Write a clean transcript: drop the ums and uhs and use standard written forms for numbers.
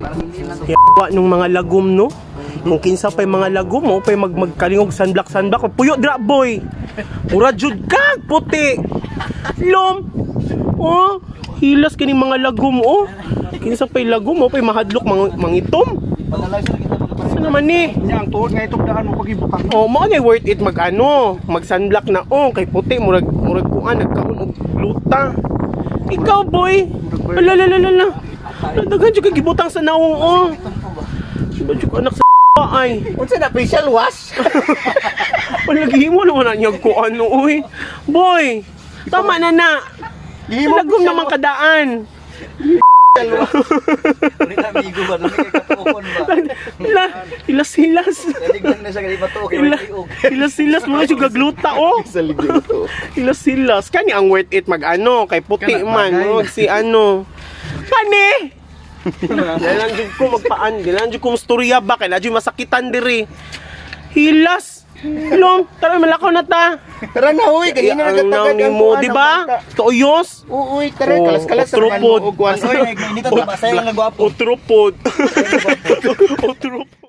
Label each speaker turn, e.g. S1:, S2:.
S1: Yawa nung mga lagom, no? Kung kinsa pa'y mga lagom, mo pa'y magkalingog sunblock sunblock. Puyo dra, boy. Mura jud kag puti. Lom. Oh, hilas kini mga lagom, oh. Kinsa pa'y lagom, mo pa'y mahadlok mangitom. Ano naman ni?
S2: Nya ang tuod nga itong daan mo pagibutang.
S1: Oh, mao na worth it mag ano, mag sunblock na, oh, kay puti murag murag kuan nagkaon og gluta. Ikaw, boy. Ala la la la la. Daghan jud kay gibutang sa naong, oh. Diba jud anak sa ay.
S3: Unsa na facial wash?
S1: Wala gihimo naman na niya ko ano, uy. Boy, tama na na.
S3: Gihimo
S1: Lagom naman kadaan.
S4: Ulit amigo ba? Dali kay katuokon ba?
S1: Ila, hilas hilas.
S4: Dalig lang na siya kay matuok kay
S1: Ila,
S4: tiog.
S1: hilas hilas mga jud gagluta, oh.
S3: Sa ligid to.
S1: Hilas hilas. Kani ang worth it mag ano kay puti man no, si ano. Kani. Dalan jud ko magpaan, dalan jud ko storya ba kay na jud masakitan diri. Hilas. Long, tara malakaw na ta.
S3: Tara na huy, kanina
S1: Ang
S3: nagatagad
S1: ni mo, di ba? Tuoyos.
S3: Uy, tara
S1: Oh,
S3: kalas-kalas sa man
S1: otrupod.
S3: mo og kuan.
S4: Oy, nagmainita ba? Sayo lang gwapo.
S1: Otrupod. Otrupod.